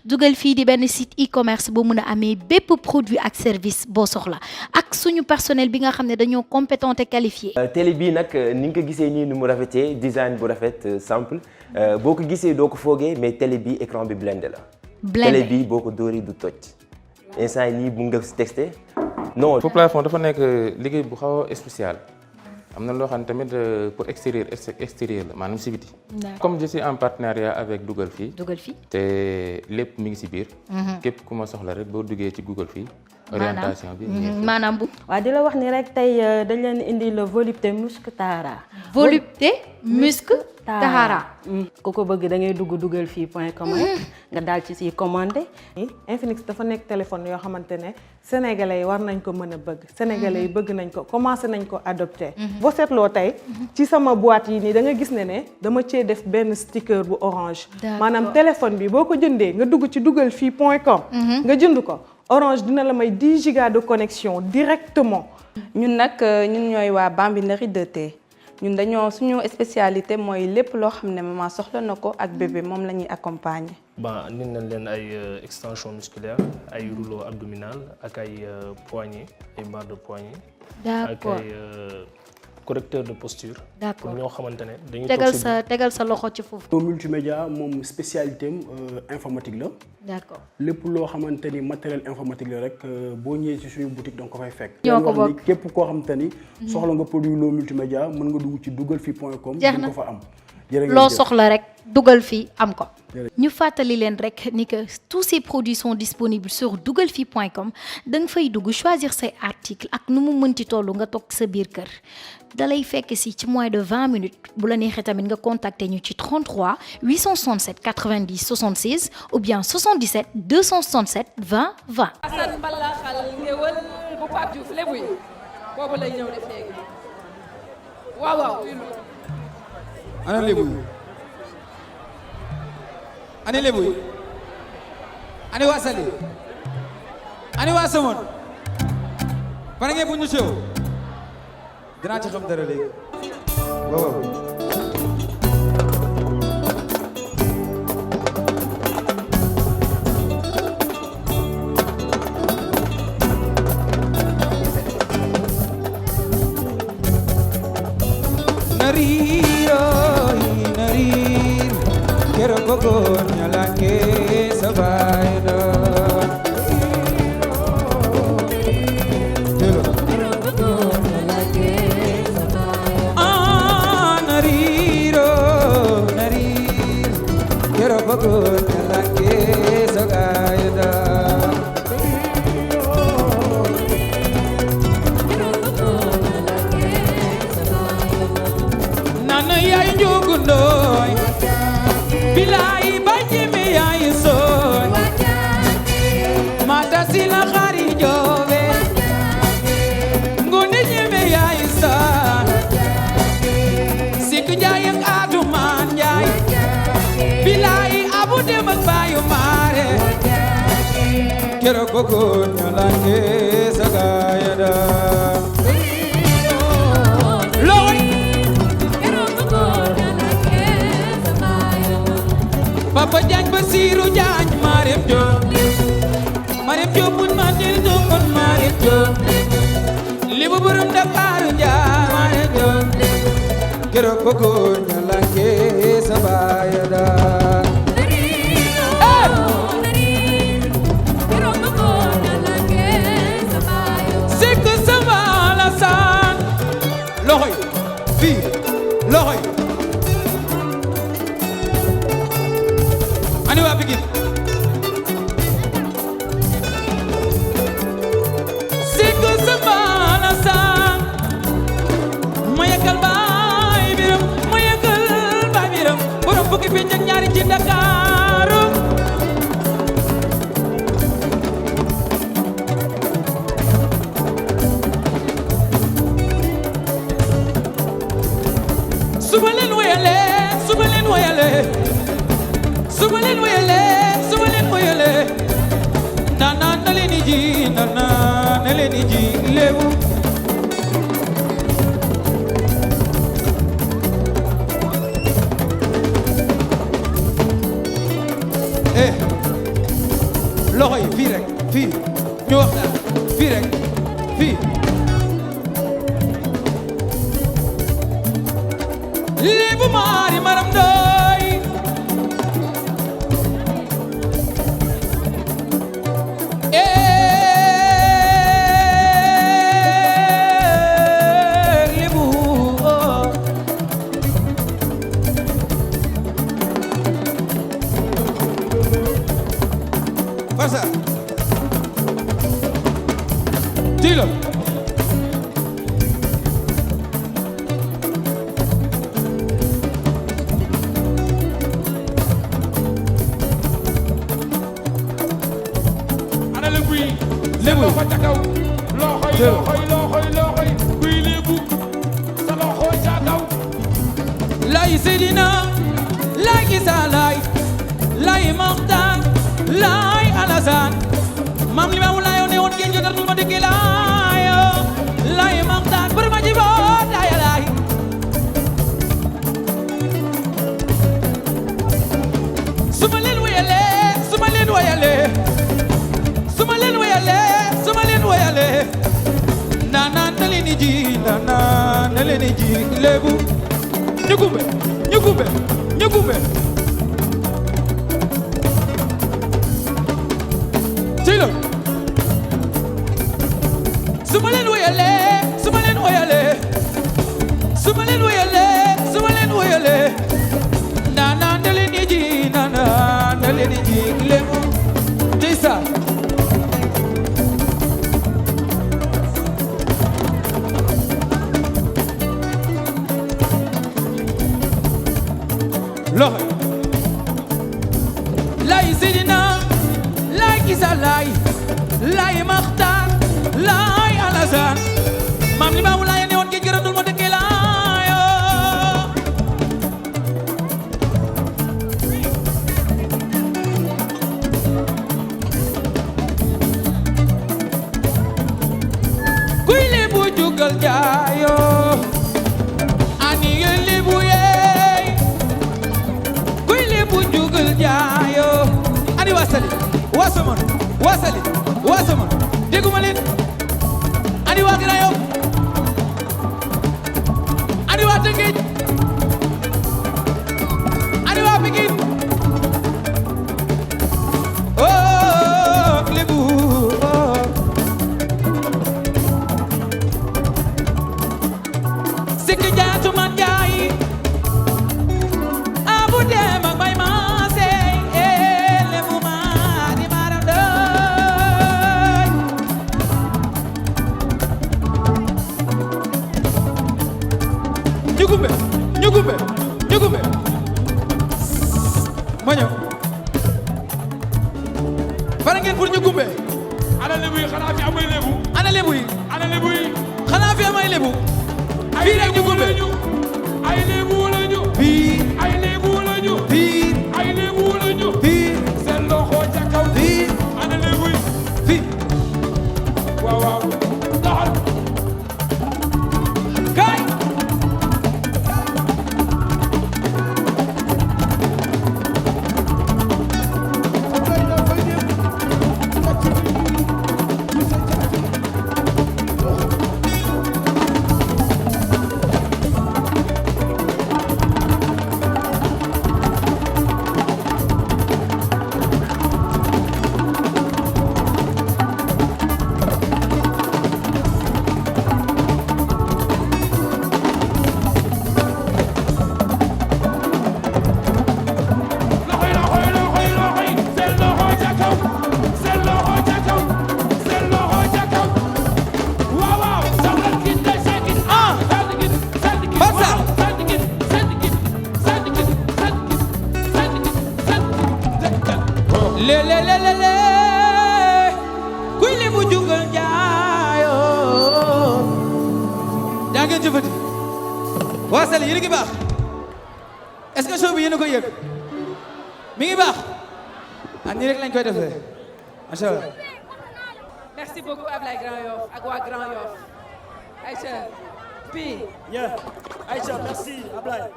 dugal fii di benn site e-commerce boo mun a amee bépp produit ak service boo soxla ak suñu personnel bi nga xam ne dañoo compétent et qualifié. télé bii nag ni nga ko gisee nii nu mu rafetee design bu rafet simple boo ko gisee doo ko foogee mais télé bi écran bi blindé la. télé bi boo ko dóoree du toj. instant yii nii bu nga si texté non. faux plafond dafa nekk liggéey bu xaw a spécial. am na loo xam ne tamit pour extérieur la maanaam si biti. comme je suis en partenariat avec Google fii. te lépp mi ngi si biir. képp ku ma soxla rek boo duggee ci Google fii. orientation bi maanaam bu. waaw di la wax ni rek tey dañ leen indi le volupté musc Tahara. volupté musc Tahara. ku ko bëgg da ngay dugg dugalfii.com nga daal ci si commandé. Infinix dafa nekk téléphone yoo xamante ne sénégalais yi war nañ ko mën a bëgg. sénégalais yi bëgg nañ ko commencé nañ ko adopté. boo seetloo tey ci sama boîte yi nii da nga gis ne dama cee def benn sticker bu orange. maanaam téléphone bi boo ko jëndee nga dugg ci dugalfii.com nga jënd ko. Orange dina la may 10 gigas de connexion directement. ñun nag ñun ñooy waa Bambinerie 2T ñun dañoo suñu spécialité mooy lépp loo xam ne maman soxla na ko ak bébé moom la ñuy accompagner. indi nañ leen ay extension musculaire ay rouleau abdominal ak ay poignet ay barre de poignet. d'accord ak ay correcteur de posture. d'accord ñoo xamante ne dañuy tegal sa loxo ci foofu. multimédia moom spécialité am informatique la. d'accord lépp loo xamante ni matériel informatique la rek boo ñëwee ci suñu boutique donc ko fay fekk. ñoo ko bokk képp koo xamante ni. soxla nga produit loo multimédia mën nga dugg ci dugalfii.com. jeex na ko fa am. loo soxla rek dugal fii am ko. ñu fàttali leen rek ni que tous ces produits sont disponibles sur dugalfii.com da nga fay dugg choisir say articles ak nu mu mënti toll nga toog sa biir kër dalay fekk si ci moins de 20 minutes bu la neexee tamit nga contacter ñu ci 33 867 90 76 ou bien 77 267 20 20. Assane Mbalaxal ngéwël bu Pape Diouf lébu yi boobu lay ñëw def léegi waaw. ana lébu yi ani lébu yi ani waa Sali ani waa Somone pare ngeen bu ñu sew dinaa ci xam dara léegi waaw. Narir kero gogo nyalange sabayno narir kero gogo nyalange sabayno nana yaay njogundoy bilay bajimi yaay soy mata sila xari jobe ngone ñeme yaay sa sik jaay ak aduman jaay bilay abu dem ak bayu mare kero gogo ñalange sagayada Papa Diagne Basirou Diagne Marème Diop mun ma dir Diop kon Marème Diop li bu borom Dakar Njaay Marème Diop keroog bëggo ñalange sa bayada c'est que ça va la san loxoy fii loxoy ani waa Pikine c'est que sama la sang ma yekkal baay biram borom fukki fi ak ñaari ci Dakar suba leen woyale nana na leen ji lebu loxo yi fii rek fii ñu waxtaan fii rek fii Lébu Maari Maram Ndoy Lébu Farsa Tilo ana Lébu yi Lébu loxo ca kaw loxoy kuy Lébu sa loxo ca kaw lay Seydina lay Isa lay Maxtaan lay Alasaan maam li maamu laayoo ne woon ngeen jotatul ma dëgg laayoo lay Maxtaan bër ma jiboot laay laay su ma leen wayalee naanaan na leen ji naanaan na leen ji Lébu ñu gumbe Tilo su ma leen wayalee naanaan na leen ji naanaan na leen ji Lébu Tisa loxo lay Seydina lay Isa lay Maxtaan lay Alasaan maam li maamu laay ne woon géej gërëndul ma dëkkee laayo kuy Lébu jugal jaayo ani ngeen Lébu yeey kuy Lébu jugal jaayo ani wasali wasamon dégguma leen ani waa Grand Yoff ani waa Tëngéej ani waa Pikine oh Lébu oh sikki jaatu man jaayi abu dem ak bay maase Lébu Maari Maram Ndoy ñu gumbe ma ñëw pare ngeen pour ñu gumbe ana Lébu yi xanaa fi amay Lébu ana Lébu yi xanaa fi amay Lébu fii rek ñu gumbe ay Lébu lañu fii ay Lébu lañu fii ay Lébu lañu fii seen loxo ca kaw fii ana Lébu yi fii waaw doxal kaay le kuy Lébu jugal jaayoo yaa ngeen jëfati waa Sali yéen a ngi baax est-ce que show bi yéen a koy yëg mi ngi baax ah nii rek lañ koy defee macha Allah. Merci beaucoup Ablaye Grand Yoff ak waa Grand Yoff Aïcha Pi. Aïcha merci Ablaye.